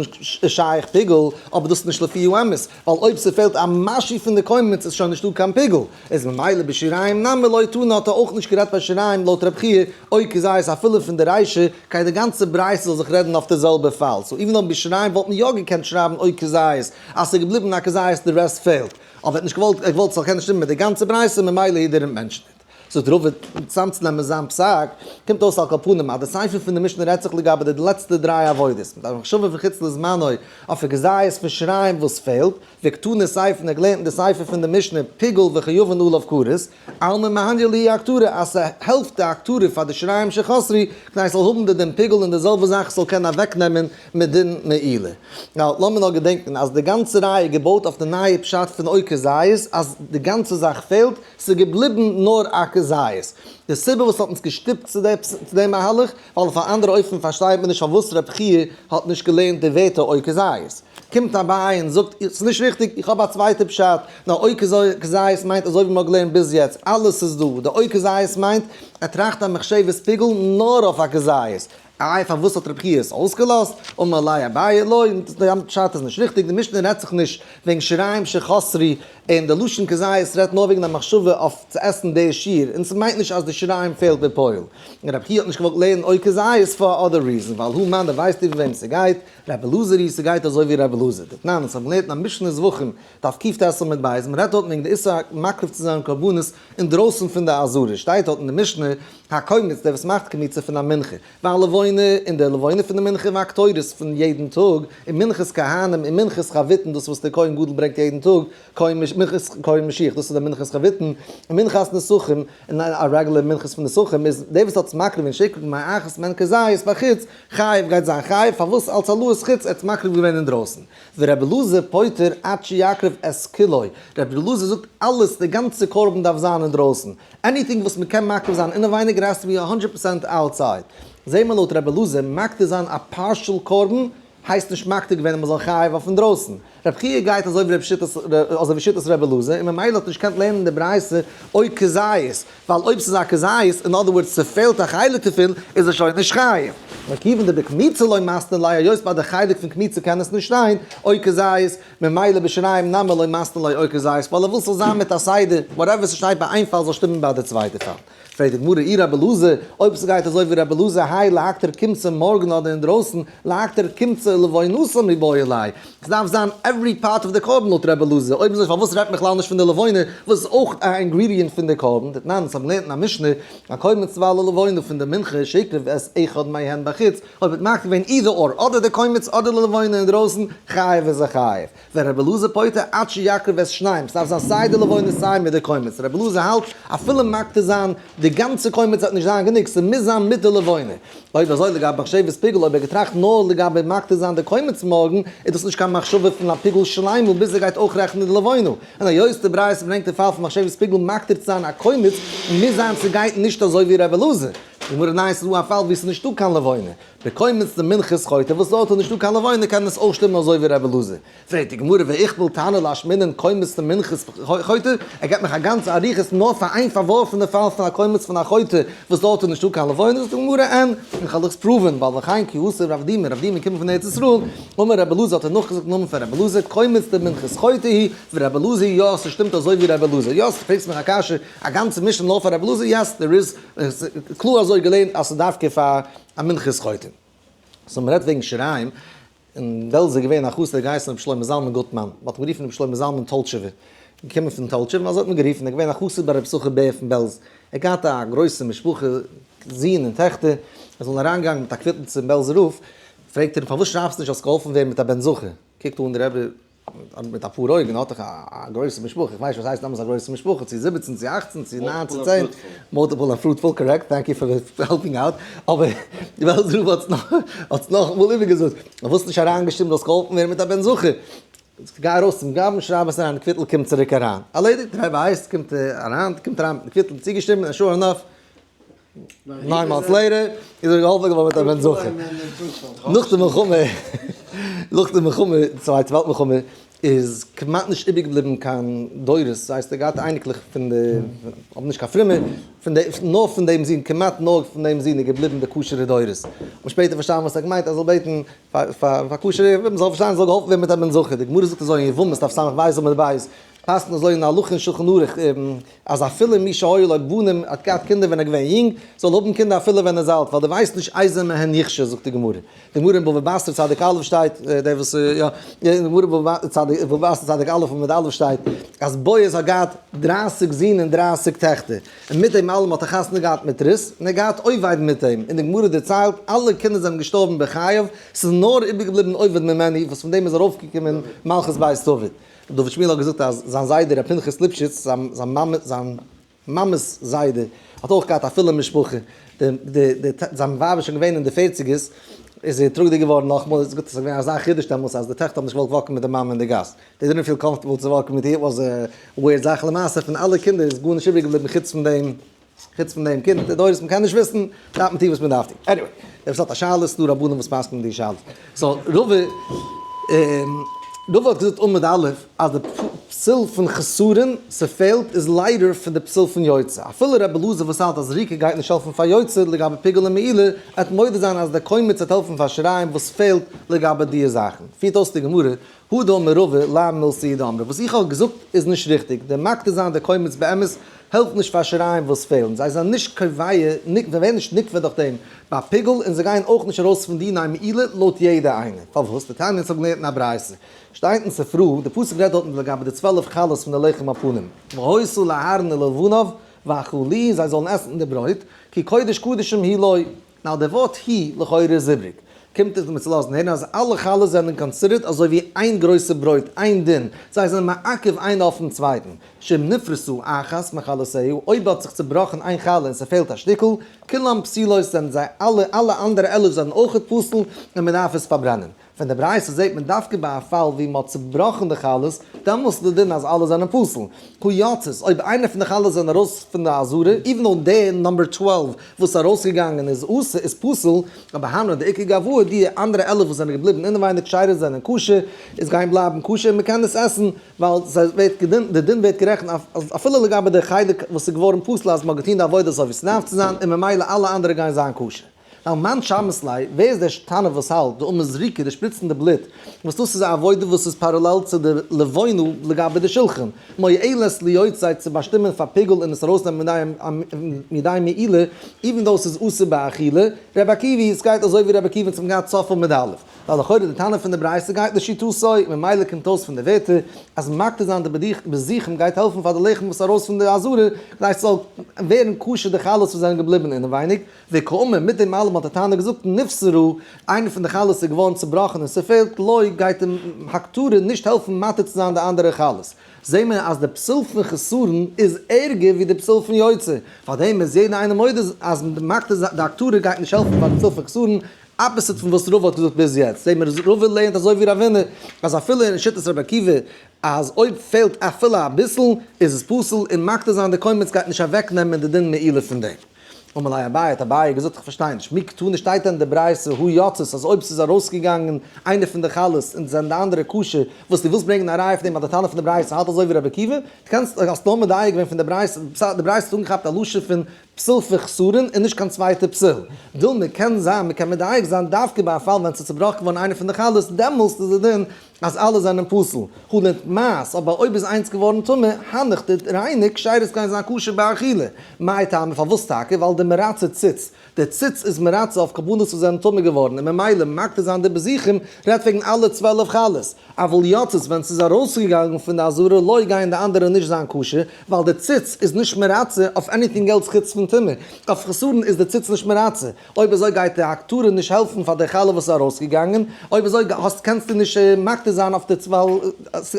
דא שייך פיגול, אבער דאס איז נישט לפי האמת, ווייל אויב ס'פעלט א משהו פון די קומץ איז שוין נישטא קיין פיגול, איז ממילא בשיריים נמי לא תנא האט ער אויך נישט גערעדט ביי שיריים לויט רב חייא או כזית אפילו פון די רישא, כדי די גאנצע ברייתא זאל זיך רעדן אויף די זעלבע פאל, so even though בשיריים וואלט מען יא געקענט שרייבן או כזית אז ס'איז געבליבן א כזית די rest פעלט, אבער ער האט נישט געוואלט ער האט געוואלט ס'זאל קענען שטימען מיט די גאנצע ברייתא ממילא he didn't mention it. זאגט רבא צאמצונעמען זיין פסק, קומט אויס על כל פנים אז די סיפא פון די משנה רעדט זיך לגבי די לעצטע דריי עבודות, מיט א מחשבה פון חוץ לזמנו אויף א כזית פון שיריים וואס פעלט, וקתני סיפא און ער האט געלערנט אין די סיפא פון די משנה פיגול וחייבין עליו כרת, אלמא מהניא להו הקטרה אז ס'העלפט די הקטרה פאר די שיריים שחסרו כדי ס'זאל האבן די דין פיגול און די זעלבע זאך ס'זאל קענען אוועקנעמען מדין מעילה. now לאמיר נאר געדענקן אז די גאנצע ראיה איז געבויט אויף די נייע פשט פון או כזית אז די גאנצע זאך פעלט, ס'איז געבליבן נאר א כזית. די סיבה וואס האט אונז געשטופט צו דעם מהלך, ווייל אויף א אנדערע אופן פארשטייט מען נישט פארוואס רב חייא האט נישט געלערנט די ווערטער או כזית. קומט אביי און זאגט, ס'איז נישט ריכטיג, איך האב א צווייטע פשט, נאר או כזית מיינט אזוי ווי מ'האט געלערנט ביז יעצט, אלעס איז דא. די או כזית מיינט, ער טראכט א מחשבת פיגול נאר אויף א כזית. איי פארוואס האט רבי חייא עס אויסגעלאזט? אמר ליה אביי לא, די פשט איז נישט ריכטיג, די משנה רעדט זיך נישט וועגן שיריים שחסרו, און די לשון כזית רעדט נאר וועגן א מחשבה אויף צו עסן די שיר, און ס'מיינט נישט אז די שיריים פעלט בפועל. און רבי חייא האט נישט געוואלט לערנען או כזית for other reason, ווייל הא מני ווייסט איבער וועם ס'גייט, רבי אלעזר היא ס'גייט אזוי ווי רבי אלעזר. דתנן, אונז האבן געלערנט אין א משנה זבחים, דף קט עמוד ב', מ'רעדט דארטן וועגן די איסור מקריב צו זיין קרבנות אינדרויסן פון די עזרה, שטייט דארט אין די משנה, הקומץ, דער וואס מאכט קמיצה פון א מנחה, והלבונה, און די לבונה פון די מנחה, והקטורת פון יעדן טאג, און מנחת כהנים, און מנחת חביתין, דאס וואס דער כהן גדול ברענגט יעדן טאג, כהן מנחת כהן משיח, דאס איז די מנחת חביתין, און מנחת נסכים, און א רעגולער מנחת פון נסכים, איז דער וואס האט עס מקריב און שהקריב מאחת מהן כזית בחוץ, חייב גייט זיין חייב, פארוואס אלס העלאת חוץ ער האט עס מקריב געווען אינדרויסן. ורבי אלעזר פוטר עד שיקריב את כולו, רבי אלעזר זאגט אלעס, די גאנצע קרבן דארף זיין אינדרויסן, anything וואס מען קען מקריב זיין אינעווייניג has to be 100% outside. זעהן מיר לויט רבי אלעזר, מקטיר זיין א partial קרבן הייסט נישט מקטיר געווען אז מען זאל חייב אויף אינדרויסן. רבי חייא גייט אזוי ווי שיטת אזוי ווי שיטת רבי אלעזר און ממילא האט נישט געקענט לערנען די ברייתא או כזית, ווייל אויב ס'איז א כזית, in other words ס'פעלט א חלק דערפון, איז ער שוין נישט חייב. נאר כיוון דבקמיצה לא מתני ליה היות ביי די חלק פון קמיצה קען עס נישט שטיין או כזית, ממילא בשיריים נמי לא מתני ליה או כזית, ווייל ער וויל ס'זאל זיין מיט א סדר, whatever ס'שטייט ביי איין פאל זאל שטימען ביי די צווייטע פאל. פרעגט די גמרא אי רבי אלעזר, אויב ס'גייט אזוי ווי רבי אלעזר האי להקטיר קומצה מארגן אדער אינדרויסן, להקטיר קומצה ולבונתה מיבעי ליה, ס'דארף זיין. every part of די קרבן לויט רבי אלעזר. אויב אזוי פארוואס רעדט מען בכלל נישט פון די לבונה וואס איז אויך א ingredient פון די קרבן? דתנן, אונז האבן געלערנט אין א משנה, הקומץ ועל הלבונה פון די מנחה שהקריב את אחד מהן בחוץ, אויב האט מקריב געווען either or, אדער די קומץ אדער די לבונה אינדרויסן, חייב איז ער חייב. ורבי אלעזר פוטר עד שיקריב את שניהם, ס'דארף זיין סיי די לבונה סיי מיט די קומץ, רבי אלעזר האלט אפילו מקטיר זיין די גאנצע קומץ וועט נישט זיין גענוג, ס'מוז זיין מיט די לבונה. אויב אזוי לגבי מחשבת פיגול, אויב ער האט געטראכט נאר לגבי מקטיר זיין די קומץ מארגן, איז דאס נישט קיין מחשבה פון א פיגול שלימה ביז ער גייט אויך רעכענען די לבונה. און היות די ברייתא ברענגט די פאל פון מחשבת פיגול מקטיר צו זיין א קומץ, מוז זיין ס'גייט נישט אזוי ווי רבי אלעזר. גמרא ניין ס'איז דא א פאל ווי ס'איז נישטא קיין לבונה. בקומץ דמנחת חוטא וואס דארט איז נישטא קיין לבונה קען עס אויך שטימען אזוי ווי רבי אלעזר. פרעגט די גמרא ואיכפל תנא לאשמועינן קומץ דמנחת חוטא, ער געבט מיך א גאנצע אריכות נאר פאר איין פארווארפענע פאל פון א קומץ פון א חוטא וואס דארט איז נישטא קיין לבונה, זאגט די גמרא אין, און כ'וועל דיך prove ן ווייל וכן כי אתא רב דימי, רב דימי קומט פון ארץ ישראל, אמר רבי אלעזר האט ער נאכגעזאגט נאמען פון רבי אלעזר קומץ דמנחת חוטא היא, ורבי אלעזר יא ס'שטימט אזוי ווי רבי אלעזר, יא פרעגסט מיך א קשיא א גאנצע משנה נאר פאר רבי אלעזר, yes there is קלאר אזוי געלערנט אז ס'איז דווקא פאר א מנחת חוטא. so מ'רעדט וועגן שיריים, אין בעלז איז געווען א חסיד געהייסן רבי שלמה זלמן גוטמאן, מ'האט אים גערופן רבי שלמה זלמן טאלטשעווער, געקומען פון טאלטשעווע, אזוי האט מען גערופן, ער איז געווען א חסיד ביי רבי יששכר בער פון בעלז, ער האט געהאט א גרויסע משפחה, זין און טעכטער, ער זאל אריינגיין מיט א קוויטל צום בעלזער רב, פרעגט ער אים פארוואס שרייבסטו נישט זאלסט געהאלפן ווערן מיט א בן זכר, קוקט אן דער רבי מיט אפאר אויגן האט דאך א גרויסע משפחה, איך ווייס נישט וואס הייסט דעמאלטס א גרויסע משפחה, צו 17 צו 18 צו 9 צו 10, multiple and fruitful, correct, thank you for helping out, אבער די בעלזער רב האט עס נאכאמאל איבערגעזאגט, פארוואס נישט אריינגעשריבן זאלסט געהאלפן ווערן מיט א בן זכר, גיי ארויס צום גבאי שרייב עס אריין, די קוויטל קומט צוריק אריין, ערלעדיגט, דער רבי הייסט, קומט אריין, קומט אריין מיטן קוויטל צוגעשריבן, און sure enough, 9 months later איז ער געהאלפן געווארן מיט א בן זכר. נאך די מלחמה, נאך די מלחמה, צווייטע וועלט מלחמה, איז כמעט נישט איבערגעבליבן קיין דורות, דאס הייסט ער געהאט אייניקלעך פון די, אבער נישט קיין פרומע, פון די, נאר פון דעם זון, כמעט נאר פון דעם זון איז געבליבן די כשר'ע דורות. האט שפעטער פארשטאנען וואס ער האט געמיינט, ער זאל בעטן פאר כשר'ע, מען זאל פארשטיין ער זאל געהאלפן ווערן מיט א בן זכר. די גמרא זאגט אזוי אין יבמות דף ס"ב עמוד ב', פסק'נט אזוי אין הלכה אין שלחן ערוך, אז אפילו מי שהיו לו בנים האט געהאט קינדער ווען ער געווען יונג, זאל האבן קינדער אפילו ווען ער איז אלט, ווייל דו ווייסט נישט איזה מהן יכשר, זאגט די גמרא. די גמרא אין בבא בתרא צדיק א' שטייט, דער וואס יא, די גמרא אין בבא צדיק, בבא בתרא צדיק א' עמוד א' שטייט, אז בועז האט געהאט 30 זין און 30 טעכטער, און מיט דעם אלעם האט ער חתונה געהאט מיט רות, און ער האט געהאט עובד מיט אים, און די גמרא דערציילט, אלע קינדער זענען געשטארבן בחייו, ס'איז נאר איבערגעבליבן עובד ממנו, וואס פון דעם איז ארויפגעקומען מלכות בית דוד. דוד שמיל האט געזאגט אז זיין זיידע ר' פנחס ליפשיץ, זיין מאמע, זיין מאמע'ס זיידע, האט אויך געהאט א פילע משפחה, זיין ווייב איז שוין געווען אין די פערציגערס, איז זי טראגעדיג געווארן נאכאמאל, ער האט געזאגט עס איז געווען אזא חידוש דעמאלטס אז די טעכטער האבן נישט געוואלט walk ן מיט די מאמע אין די גאס, they didn't feel comfortable צו walk ן מיט איר, was a weird זאך, למעשה פון אלע קינדער איז גארנישט איבערגעבליבן חוץ פון דעם. חוץ פון דעם קינד די דורות מ'קען נישט וויסן, דארף מען טון וואס מ'דארף טון. anyway, דער וואס האט א שאלה, ס'דא רבנים וואס פסק'נען די שאלות. so רבא, רבא האט געזאגט עמוד א' אז די פסול פון חסרון, ס'פעלט, איז lighter פון די פסול פון יוצא. אפילו רבי אלעזר וואס האלט אז זריקה גייט נישט העלפן פאר יוצא לגבי פיגול און מעילה, עט מודה זיין אז די קומץ וועט העלפן פאר שיריים וואס פעלט לגבי דיע זאכן. פירט אויס די גמרא, הא דאמר רבא לאו מילתא היא דאמרי, וואס איך האב געזאגט איז נישט ריכטיג, די מקטיר זיין די קומץ באמת העלפט נישט פאר שיריים וואס פעלן, זיי זענען נישט קובע, זיי ווערן נישט נקבע דורך דעם ביי פיגול און זיי גייען אויך נישט ארויס פון דיני מעילה לויט יעדע איינער, פארוואס? דתניא אונז האבן געלערנט אין א ברייתא, שטייט אין ספרא, די פסוק רעדט דארטן לגבי די 12 חלות פון די לחם הפנים, והיתה לאהרן ולבניו ואכלו, זיי זאלן עסן די ברויט, כי קודש קדשים היא לו. now די ווארט היא לכאורה איז איבריג. קומט עס מיר צו לאזן הערן אז אלע חלות זענען considered אזוי ווי איין גרויסע ברויט, איין דין, זיי זענען מעכב איינע אויפן צווייטן. שאם נפרסו אחת מחלותיה, אויב האט זיך צובראכן איין חלה און ס'פעלט א שטיקל, כולם פסולות זענען זיי אלע, אלע אנדערע 11 זענען אויכעט פסול און מ'דארף עס פארברענען. פון די ברייתא זעט מען דווקא ביי א פאל ווי מ'האט צובראכן די חלות, דעמאלס איז די דין אז אלע זענען פסול. הא יצאת, אויב איינער פון די חלות זענען ארויס פון די עזרה, even though די number 12 וואס איז ארויסגעגאנגען איז אסור, איז פסול, אבער הנהו דאיכא גואי, די אנדערע 11 וואס זענען געבליבן אינעווייניג כשרה זענען כשר, איז גייען בלייבן כשר און מ'קען עס עסן, ווייל זיי ווערט געדינט, די דין ווערט גערעכנט אפילו לגבי די חלק וואס איז געווארן פסול אז מ'האט געטון די עבודה אזוי ווי ס'דארף צו זיין, און ממילא אלע אנדערע גייען זיין כשר. ווייל מאן שמעת ליה, ווער איז דער תנא וואס האלט, דאמר זריקה, די שפריצן די בלוט, וואס דאס איז א עבודה וואס איז פאראלעל צו די לבונה לגבי די שלחן, מועלת ליוצא צו באשטימען פאר פיגול און עס ארויסנעמען מידי מעילה, even though ס'איז אסור באכילה, ר' עקיבא, עס גייט אזוי ווי ר' עקיבא אונז האבן געהאט סוף עמוד א', ווייל לכאורה די טענה פון די ברייתא גייט לשיטתו, ממילא קומט אויס פון די ווערטער אז מקטיר זיין די בזיכים גייט העלפן פאר די לחם וואס איז ארויס פון די עזרה כדי ס'זאל ווערן כשר די חלות וואס זענען געבליבן אינעווייניג, וקאמר, מיט דעם אלעם האט די תנא געזאגט נפסרו, איינע פון די חלות איז געווארן צובראכן און ס'פעלט, לא, גייט די הקטרה נישט העלפן מתיר צו זיין די אנדערע חלות. זעהן מיר אז די פסול פון חסרון איז ערגער ווי די פסול פון יוצא, פארדעם איז יעדער איינער מודה אז די הקטרה גייט נישט העלפן פאר די פסול פון חסרון, opposite פון וואס רבא האט געזאגט ביז יעצט, זעהן מיר אז רבא לערנט אזוי ווי רבינא אז אפילו אין שיטת רבי עקיבא אז אויב פעלט אפילו אביסל איז עס פסול און מקטיר זיין די קומץ גייט נישט אוועקנעמען די דין מעילה פון דעם. אמר ליה אביי, האט אביי געזאגט איך פארשטיי נישט, מי קתני שטייט דען אין די ברייתא הא יצאת אז אויב ס'איז ארויסגעגאנגען איינע פון די חלות און זענען די אנדערע כשר, וואס דו ווילסט ברענגען א ראיה פון דעם אז די תנא פון די ברייתא האלט אזוי ווי רבי עקיבא? דו קענסט האסט נאר מדייק געווען פון די ברייתא, די ברייתא האט אנגעכאפט א לשון פון פסול פון חסרון און נישט קיין צווייטע פסול. דילמא קען זיין מ'קען מדייק זיין דווקא ביי א פאל ווען ס'איז צובראכן געווארן איינע פון די חלות דעמאלסט איז די דין אז אלע זענען פסול, הא לטמאת, אבער אויב איז איינס געווארן טמא, הנך די ריינע כשרות גייען זיין כשר באכילה. מאי טעמא פארוואס טאקע? ווייל דמרצה ציץ, די ציץ איז מרצה אויף קרבנות וואס זענען טמא געווארן און ממילא מקטיר זיין די בזיכים רעדט וועגן אלע 12 חלות, אבל יצאת ווען ס'איז ארויסגעגאנגען פון די עזרה לא גייען די אנדערע נישט זיין כשר, ווייל די ציץ איז נישט מרצה אויף anything else חוץ פון טומאה, אויף חסרון איז די ציץ נישט מרצה. אויב אזוי גייט די הקטרה נישט העלפן פאר די חלה וואס איז ארויסגעגאנגען, אויב אזוי האסט קענסטו נישט מקטיר זיין אויף די צוועל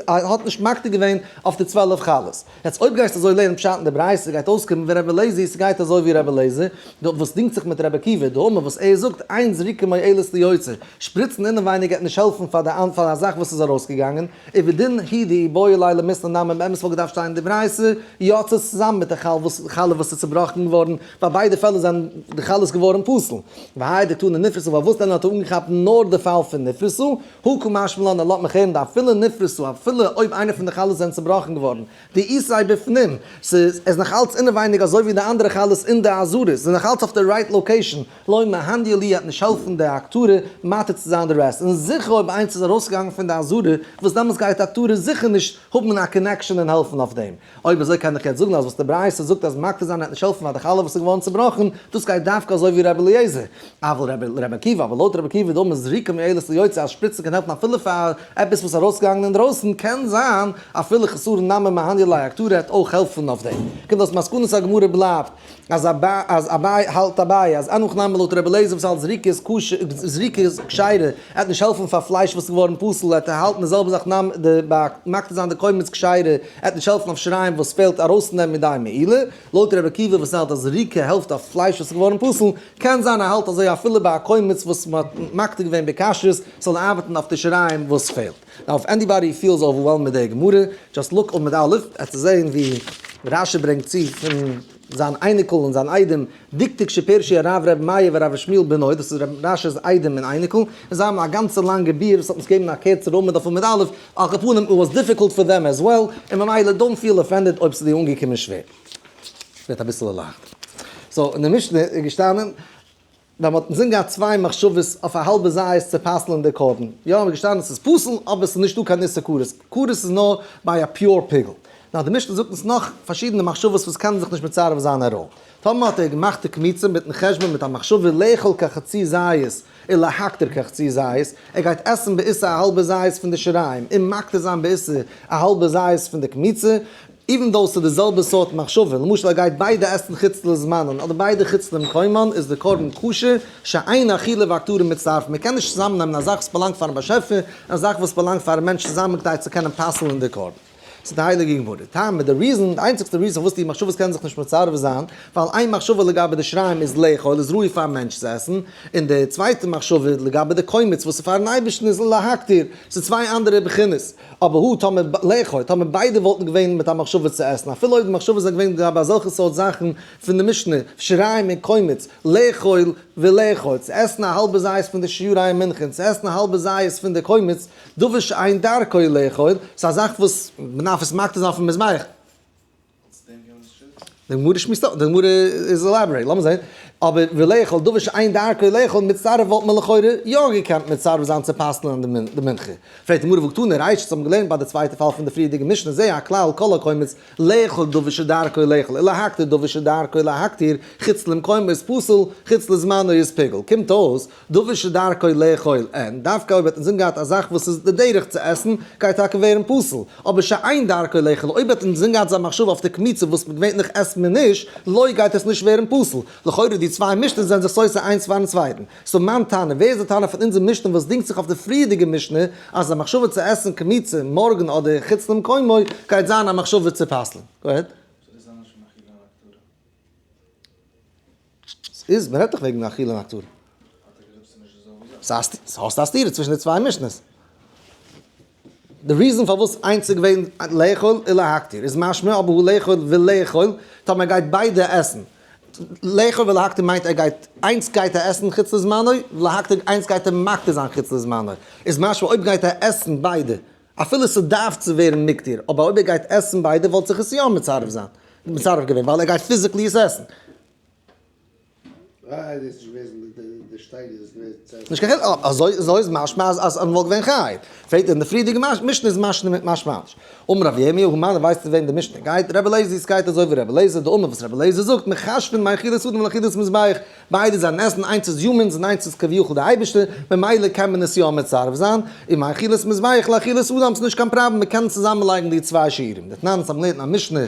האט נישט מקטיר געווען אויף די 12 חלות. יעצט אויב גייסטו אזוי לערנען פשט אין די ברייתא גייט אויסקומען ווי רבי אליעזר, ס'גייט אזוי ווי רבי אליעזר וואס דינגט זיך מיט רבי עקיבא, דאמר וואס ער זאגט אין זריקה מועלת ליוצא, שפריצן אינעווייניג גייט נישט העלפן פאר די פאר א זאך וואס איז ארויסגעגאנגען, ובדין הוא דאיבעי ליה למיתנא נמי באמת וואלט געדארפט שטיין אין די ברייתא יצאת צוזאמען מיט די חלה וואס איז צובראכן געווארן, ביי ביידע פעלער זענען די חלות געווארן פסול. והאי דקתני נפרסו פארוואס דען האט ער אנגעכאפט נאר די פאל פון נפרסו? הא קא משמע לן ער לאזט מיך הערן דאפילו נפרסו אפילו אויב איינע פון די חלות זענען צובראכן געווארן דאיתיה בפנים ס'איז עס נאך אלץ אינעווייניג אזוי ווי די אנדערע חלות אין די עזרה ס'איז נאך אלץ אויף די right location לא מהניא ליה וועט נישט העלפן די הקטרה מתיר צו זיין די rest און זיכער אויב איינס איז ארויסגעגאנגען פון די עזרה וואס דעמאלטס גייט הקטרה זיכער נישט האבן א connection און העלפן אויף דעם. אויב אזוי קען איך יעצט זאגן אז וואס די ברייתא זאגט אז מקטיר זיין וועט נישט העלפן פאר די חלה וואס איז געווארן צובראכן, דאס גייט דווקא אזוי ווי רבי אליעזר. אבל רבי עקיבא, אבער לויט רבי עקיבא דאמר זריקה מועלת ליוצא אז שפריצן קען העלפן אפילו פאר עפעס וואס איז ארויסגעגאנגען אינדרויסן, קען זיין אפילו חסרון נמי מהניא ליה הקטרה וועט אויך העלפן אויף דעם. קומט אויס מסקנת הגמרא בלייבט אז אביי האלט אביי אז אין הכי נמי לויט רבי אליעזר וואס האלט זריקה איז כשר זריקה איז כשרה עט נישט העלפן פאר פלייש וואס איז געווארן פסול עט ער האלטן די זעלבע זאך נמ ד ביי מקטיר זיין די קומץ כשרה עט נישט העלפן אויף שיריים וואס פעלט ארויסנעמען מידי מעילה לויט רבי עקיבא וואס האלט אז זריקה העלפט אויף פלייש וואס איז געווארן פסול קען זיין ער האלט אזוי אפילו ביי א קומץ וואס מען האט מקטיר געווען בכשרות זאל ארבעטן אויף די שיריים וואס פעלט. Now if anybody feels overwhelmed מיט די גמרא, just look עמוד א', עטס זעהן ווי רשי ברענגט צו פון זיין אייניקל און זיין איידעם, דקדוק שפירשו הרב ר' מאיר והרב שמואל בנו, דאס איז רשי'ס איידעם און אייניקל, און זיי האבן א גאנצע לאנגע ביאור וואס האט אונז געגעבן א קערצער עמוד אויף עמוד א', על כל פנים it was difficult for them as well, און ממילא don't feel offended אויב ס'איז דיר אנגעקומען שווער. ווערט אביסעלע לייכטער. So אין די משנה איז געשטאנען. ווען מ'האט אינזין געהאט צוויי מחשבות אויף א האלבע זית צו פסל'ען די קרבן, יא מ'איז געשטאנען ס'איז פסול אבער ס'איז נישטא קיין איסור כרת, כרת איז נאר ביי א pure פיגול. נאר די משנה זאגט אונז נאך פארשידענע מחשבות וואס קענען זיך נישט מצרף זיין אראל. טאמער האט ער געמאכט די קמיצה מיטן חשבון מיט א מחשבה לאכול כחצי זית און להקטיר כחצי זית, ער גייט עסן בעיסה א האלבע זית פון די שיריים און מקטיר זיין בעיסה א האלבע זית פון די קמיצה, even though ס'איז די זעלבע סארט מחשבה, למשל ער גייט ביידע עסן חוץ לזמנן אדער ביידע חוץ למקומן איז די קרבן כשר, שאין אכילה והקטרה מצטרפין, מ'קען נישט צוזאמען נעמען א זאך וואס באלאנגט פארן באשעפער און א זאך וואס באלאנגט פארן מענטש צוזאמען כדי צו קענען פסל'ן די קרבן. ס'איז די הייליגע גמרא. טעם מיט די reason, די איינציגסטע reason פארוואס די מחשבות קענען זיך נישט מצרף זיין, ווייל איין מחשבה לגבי די שיריים איז לאכול, איז ראוי פארן מענטש צו עסן, און די צווייטע מחשבה לגבי די קומץ וואס איז פארן אייבערשטן איז להקטיר, ס'איז צוויי אנדערע בחינות. אבער הא טאמער לאכול, טאמער ביידע וואלטן געווען מיט א מחשבה צו עסן, אפילו אויב די מחשבות זענען געווען לגבי אזעלכע סארט זאכן פון די משנה, שיריים און קומץ, לאכול ולאכול, צו עסן א האלבע זית פון די שיריים מנחה און צו עסן א האלבע זית פון די קומץ, דבר שאין דרכו לאכול, ס'איז א זאך וואס מ'דארף עס מקטיר זיין אויפן מזבח. די גמרא שמועסט אויס, די גמרא איז elaborate, לאמיר זען. אבער ולאכול דבר שאין דרכו לאכול מצטרף וואלט מען לכאורה יא געקענט מצרף זיין צו פסל'ען די מנחה. פרעגט די גמרא והא קתני רישא, אונז האבן געלערנט ביי די צווייטע פאל פון די פריערדיגע משנה זה הכלל כל הקומץ לאכול דבר שדרכו לאכול ולהקטיר דבר שדרכו להקטיר חוץ למקומו איז פסול חוץ לזמנו איז פיגול קומט אויס דבר שדרכו לאכול אין, דווקא אויב האט אינזין געהאט א זאך וואס איז די דרך צו עסן, גייט טאקע ווערן פסול, אבער שאין דרכו לאכול, אויב האט אינזין געהאט זיין מחשבה אויף די קמיצה וואס געווענליך עסט מען נישט, לא גייט עס נישט ווערן פסול. לכאורה די צוויי משנה'ס זענען זיך סותר איינס פארן צווייטן. so מאן תנא, ווער איז די תנא פון אונזער משנה וואס דינגט זיך אויף די פריערדיגע משנה אז א מחשבה צו עסן קמיצה מארגן אדער חוץ למקומו גייט זיין א מחשבה צו פסל'ן? go ahead. ס'איז, מ'רעדט דאך וועגן אכילה און הקטרה. ס'האסט א סתירה צווישן די צוויי משנה'ס. די reason פארוואס איינס איז געווען לאכול און להקטיר איז משמע אבער הוא לאכול ולאכול, טאמער ער גייט ביידע עסן. לאכול ולהקטיר מיינט ער גייט, איינס גייט ער עסן חוץ לזמנו, ולהקטיר איינס גייט ער מקטיר זיין חוץ לזמנו. איז משמע אויב גייט ער עסן ביידע, אפילו ס'דארף צו ווערן מוקטר, אבער אויב ער גייט עסן ביידע וואלט זיך עס יא מצרף זיין, מצרף געווען, ווייל ער גייט physically עס עסן. אה, דאס איז נישט געוועזן די שטייגער איז געוועזן צו עסן. נישט קיין חילוק, אזוי אזוי איז משמע אז אז מ'וואלט געווען חי. פרעגט ער אין די פריערדיגע משנה איז משמע משמע אנדערש. אמר רב ירמי' הא מני ווייסטו וועם די משנה גייט? רבי אליעזר עס גייט אזוי ווי רבי אליעזר דאמר וואס רבי אליעזר זאגט מחשבין מאכילת אדם לאכילת מזבח ביידע זענען עסן, איינס איז humans און איינס איז כביכול די אייבערשטער, ממילא קען מען עס יא מצרף זיין, און מאכילת מזבח לאכילת אדם ס'נישט קיין פראבלעם מ'קען צוזאמען לייגן די צוויי שיעורים. דתנן אונז האבן געלערנט אין א משנה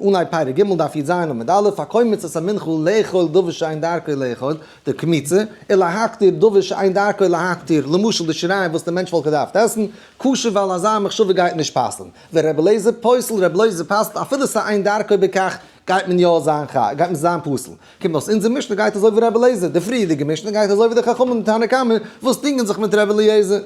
אנהייב פרק ג' דף יז עמוד א', הקומץ את המנחה לאכול דבר שאין דרכו לאכול, די קמיצה, ולהקטיר דבר שאין דרכו להקטיר, למשל די שיריים וואס די מענטש וואלט געדארפט עסן, כשר ווייל אזא מחשבה גייט נישט פסל'ן, ור' אליעזר פוסל, ר' אליעזר פסל'ט אפילו ס'איז אין דרכו בכך, גייט מען יא זיין חי, גייט מען זיין פסול. קומט אויס אונזער משנה גייט אזוי ווי רבי אליעזר, די פריערדיגע משנה גייט אזוי ווי די חכמים און תנא קמא וואס דינגען זיך מיט רבי אליעזר.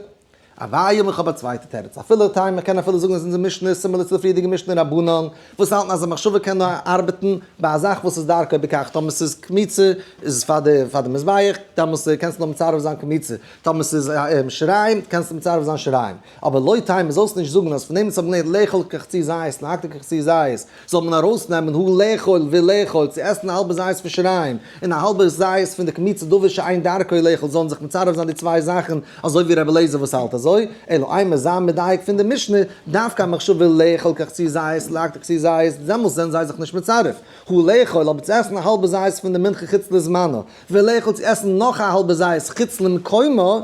אביי אמר איך האב א צווייטע תירוץ, אפילו טעם מען קען אפילו זאגן אז אונזער משנה איז similar צו די פריערדיגע משנה רבנן וואס האלטן אז א מחשבה קען נאר ארבעטן ביי א זאך וואס איז דרכו בכך, טאמער ס'איז קמיצה איז עס פאר די פאר די מזבח, דאמאלס קענסטו נאר מצרף זיין קמיצה, טאמער ס'איז שיריים קענסטו מצרף זיין שיריים. אבער לא תימא זאלסט נישט זאגן אז פון דעם וואס האבן געלערנט לאכול כחצי זית להקטיר כחצי זית זאל מען ארויסנעמען הא לאכול ולאכול צו עסן א האלבע זית פון שיריים און א האלבע זית פון די קמיצה דבר שאין דרכו לאכול זאלן זיך מצרף זיין די צוויי זאכן אזוי ווי רבי אליעזר וואס האלט אזוי אלא אימא זיי מדייק פון די משנה דווקא המחשבה לאכול כחצי זית להקטיר כחצי זית דעמאלס זענען זיי זיך נישט מצרף הא לאכול אבער צו עסן א האלבע זית פון די מנחה חוץ לזמנה ולאכול צו עסן נאך א האלבע זית חוץ למקומה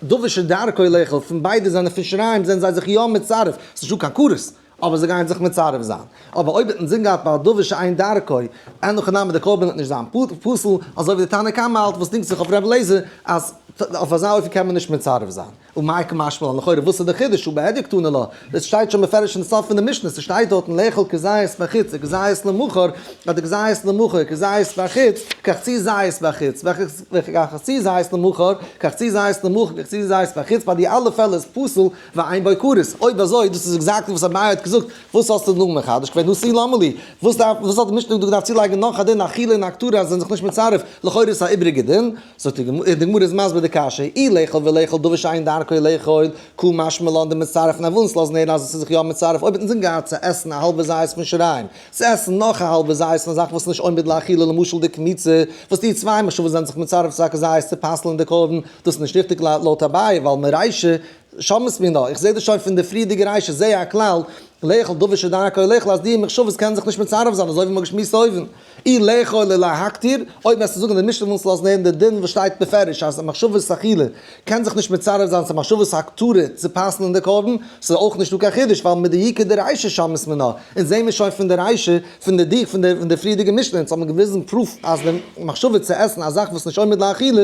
דבר שדרכו לאכול, פון ביידע זענען פון שיריים זענען זיי זיך יא מצרף, ס'איז נישטא קיין כרת, אבער זיי גייען זיך מצרף זיין. אבער אויב האט אינזין געהאט ביי א דבר שאין דרכו, אין הכי נמי די קרבן וועט נישט זיין פסול, אזוי ווי די תנא קמא האלט וואס דינגט זיך אויף ר' אליעזר אז אויף אזא אופן קען מען נישט מצרף זיין. ומאי קא משמע לן לכאורה וואס איז די חידוש ובהדיא קתני לה, דאס שטייט שוין מפרש אין סוף פון די משנה, ס'שטייט דארטן לאכול כזית בחוץ וכזית למחר, אדער כזית למחר כזית בחוץ, כחצי זית בחוץ, וכחצי זית למחר, כחצי זית למחר, כחצי זית בחוץ, ביי די אלע פעלער איז פסול ואין בו כרת. אויב אזוי, דאס איז exactly וואס אביי האט געזאגט, וואס האסטו דא מחדש געווען? הא תו למה לי? וואס דארף, וואס האט די משנה דא געדארפט צולייגן נאך א דין אכילה און הקטרה אז זיי זענען זיך נישט מצרף, לכאורה איז עס א איבריגע דין. זאגט די גמרא, די גמרא איז מסביר די קשיא, אי לאכול ולאכול דבר שאין דרכו לאכול, קא משמע לן דמצטרף און ער וויל אונז לאזן הערן אז עס איז זיך יא מצרף, אויב האט אינזין געהאט צו עסן א האלבע זית פון שיריים, צו עסן נאך א האלבע זית פון א זאך וואס איז נישט עומד לאכילה למשל די קמיצה, וואס די צוויי מחשבות זענען זיך מצרף צו א כזית צו פסל'ן די קרבן, דאס איז נישט ריכטיג לויט אביי ווייל מרישא שמעת מינה, איך זעה דאס שוין פון די פריערדיגע רישא, זה הכלל, לאכול דבר שדרכו לאכול אז די מחשבות קענען זיך נישט מצרף זיין אזוי ווי מ'האט געשמועסט אויבן. אי לאכול ולהקטיר, אויב וועסטו זאגן די משנה וויל אונז לאזן הערן די דין וואס שטייט בפירוש אז מחשבות אכילה קען זיך נישט מצרף זיין צו מחשבות הקטרה צו פסל'ן די קרבן, ס'איז אויך נישטא קיין חידוש ווייל מדייקא דרישא שמעת מינה, אונז זעהן מיר שוין פון די רישא פון די דיוק פון די פריערדיגע משנה, אונז האבן געוויזן proof אז די מחשבה צו עסן א זאך וואס נישט עומד לאכילה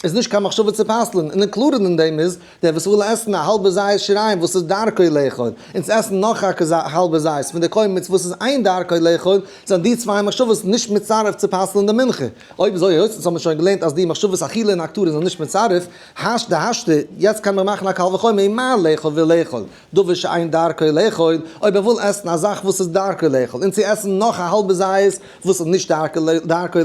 איז נישט קיין מחשבה צו פסל'ן, און קלארער אין דעם איז דער וואס וויל עסן א האלבע זית שיריים וואס איז דרכו לאכול, און צו עסן נאך א האלבע זית פון די קומץ וואס איז אין דרכו לאכול, זענען די צוויי מחשבות נישט מצרף צו פסל'ן די מנחה. אויב אזוי, היות אונז האבן שוין געלערנט אז די מחשבות אכילה און הקטרה זענען נישט מצרף, השתא השתא, יעצט קען מען מאכן א קל וחומר ומה לאכול ולאכול, דבר שאין דרכו לאכול, אויב ער וויל עסן א זאך וואס איז דרכו לאכול, און צו עסן נאך א האלבע זית וואס איז נישט דרכו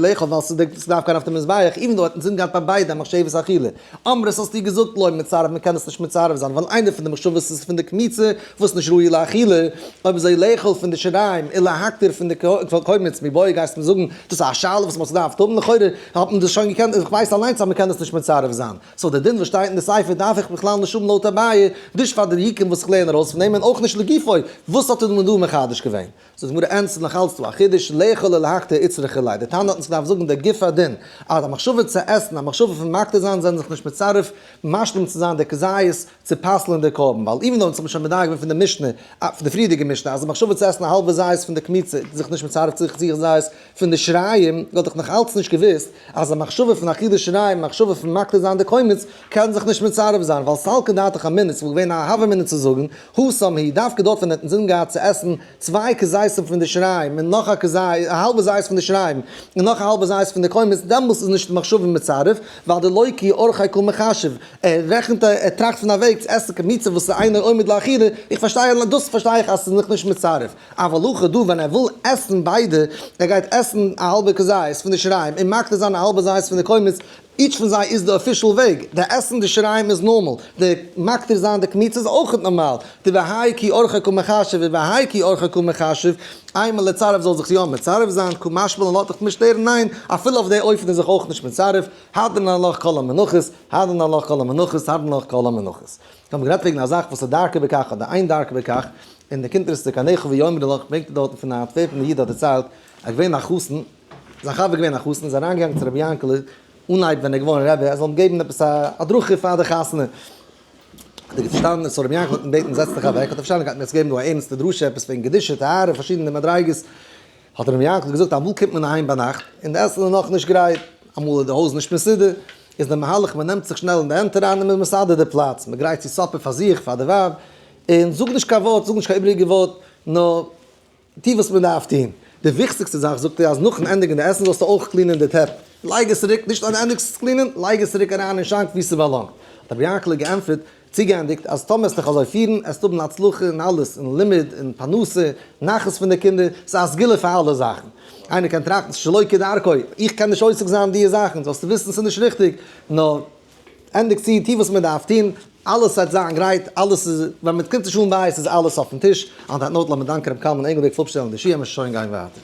לאכול ווייל ס'דארף גיין אויף די מזבח, even though ער האט אינזין געהאט ביי ביידע א מחשבת אכילה. אמרת האסטו געזאגט לא מצרף מען קען עס נישט מצרף זיין ווייל איינע פון די מחשבות איז פון די קמיצה וואס נישט ראוי לאכילה. אויב אזוי לאכול פון די שיריים און להקטיר פון די קומץ מיבעיא גייסט מיר זאגן דאס איז א שאלה וואס מ'האט געדארפט האבן לכאורה האט מען דאס שוין געקענט איך ווייס אליינס אז מ'קען דאס נישט מצרף זיין so די דין וואס שטייט אין די סיפא דארף איך בכלל נישט האבן לויט אביי נישט פאר די יקום וואס איך לערן ארויס פון דעם און אויך נישט לגופו וואס האט מען דא מחדש געווען? זאגט די גמרא אין ס'איז נאך אלץ דא א חידוש לאכול ולהקטיר איצטריכא ליה די תנא האט אונז געדארפט זאגן די גוף הדין אז א מחשבה צו עסן א מחשבה פון מקטיר זיין זענען זיך נישט מצרף משלים צו זיין די כזית צו פסל'ען די קרבן, ווייל even though אונז האבן שוין מדייק געווען פון די משנה, פון די פריערדיגע משנה, אז די מחשבה צו עסן א האלבע זית פון די קמיצה איז זיך נישט מצרף צו חצי זית פון די שיריים, וואלט איך נאך אלץ נישט געוואוסט אז א מחשבה פון אכילת שיריים, מחשבה פון מקטיר זיין די קומץ, קען זיך נישט מצרף זיין, ווייל סלקא דעתך אמינא, ס'וואלט געווען א הוה אמינא צו זאגן, התם הוא, דווקא דארט ווען ער האט אינזין געהאט צו עסן צוויי כזיתים פון די שיריים און נאך א כזית, א האלבע זית פון די שיריים און נאך א האלבע זית פון די קומץ, דעמאלס איז נישט די מחשבה מצרף, ווייל דלא כי אורחיה קא מחשב, ער רעכנט ער טראכט פון א וועג צו עסן קמיצה וואס איז אינו עומד לאכילה, איך פארשטיי דאס פארשטיי איך אז ס'איז נאך נישט מצרף, אבל הכא דא ווען ער וויל עסן ביידע, ער גייט עסן א האלבע כזית פון די שיריים און מקטיר זיין א האלבע זית פון די קומץ, each פון זיי איז די official וועג, די עסן די שיריים איז נארמאל, די מקטיר זיין די קמיצה איז אויכעט נארמאל, די והאי כי אורחיה קא מחשב ובהאי כי אורחיה קא מחשב, איינמאל לצרף זאל זיך יא מצרף זיין, קא משמע לן לאט דיך נישט שטערן, ניין, אפילו אויף די אופן איז זיך אויך נישט מצרף, הדרן עלך כל המנחות, הדרן עלך כל המנחות, הדרן עלך כל המנחות. מיר האבן גערעדט וועגן א זאך וואס איז דרכו בכך אדער אין דרכו בכך, אין די קונטרס תקנך ויאמרו לך ברענגט ער דארטן פון א אנטווערפענער איד האט דערציילט, ער איז געווען א חתן, זיין חבר איז געווען א חתן, איז אריינגעגאנגען צו רבי יענקעלע אנהייב ווען ער איז געווארן רבי, ער זאל אים געבן עפעס א הדרכה פאר די חתונה. האט ער פארשטאנען, so רבי יענקל האט אים געבעטן זעץ דיך אוועק, האט ער פארשטאנען גייט מיר יעצט געבן דא א ערנסטע דרשה עפעס וועגן קדושה, טהרה, פארשידענע מדריגות, האט רבי יענקל געזאגט אמאל קומט מען אהיים ביינאכט און די עסן איז נאכנישט גרייט, אמאל איז די הויז נישט מסודר, איז די מהלך מען נעמט זיך שנעל אין די הענט אריין און מען איז מסדר די פלאץ, מען גרייט צו supper פאר זיך, פאר די ווייב, און זאג נישט קיין ווארט, זאג נישט קיין איבעריגע ווארט, נאר טו וואס מען דארף טון. די וויכטיגסטע זאך זאגט ער אז נאכן ענדיגן די עסן זאלסטו אויך clean ען די טעפ, לייג עס צוריק, נישט אז דו ענדיגסט עס clean ען, לייג עס צוריק אריין אין שאנק וואו ס'באלאנגט. האט רבי יענקעלע געענטפערט, צוגעענדיגט, אז טאמער עסט דיך אזוי פירן, עסט האבן הצלחה אין אלעס, אין לימוד, אין פרנסה, נחת פון די קינדער, ס'איז א סגולה פאר אלע זאכן. איינער קען טראכטן, ס'איז שלא כדרכו, איך קען נישט עוסק זיין אין דיע זאכן, זאלסטו וויסן ס'איז נישט ריכטיג, נאר ענדיג צו, טו וואס מען דארף טון, אלעס וועט זיין גרייט, אלעס איז, ווען מען קומט צו שלום בית איז אלעס אויפן טיש, on that note לאמיר דאנקען ר' קלמן ענגלברעג פאר אפשטעלן די שיעור, מיר שוין גיין ווייטער.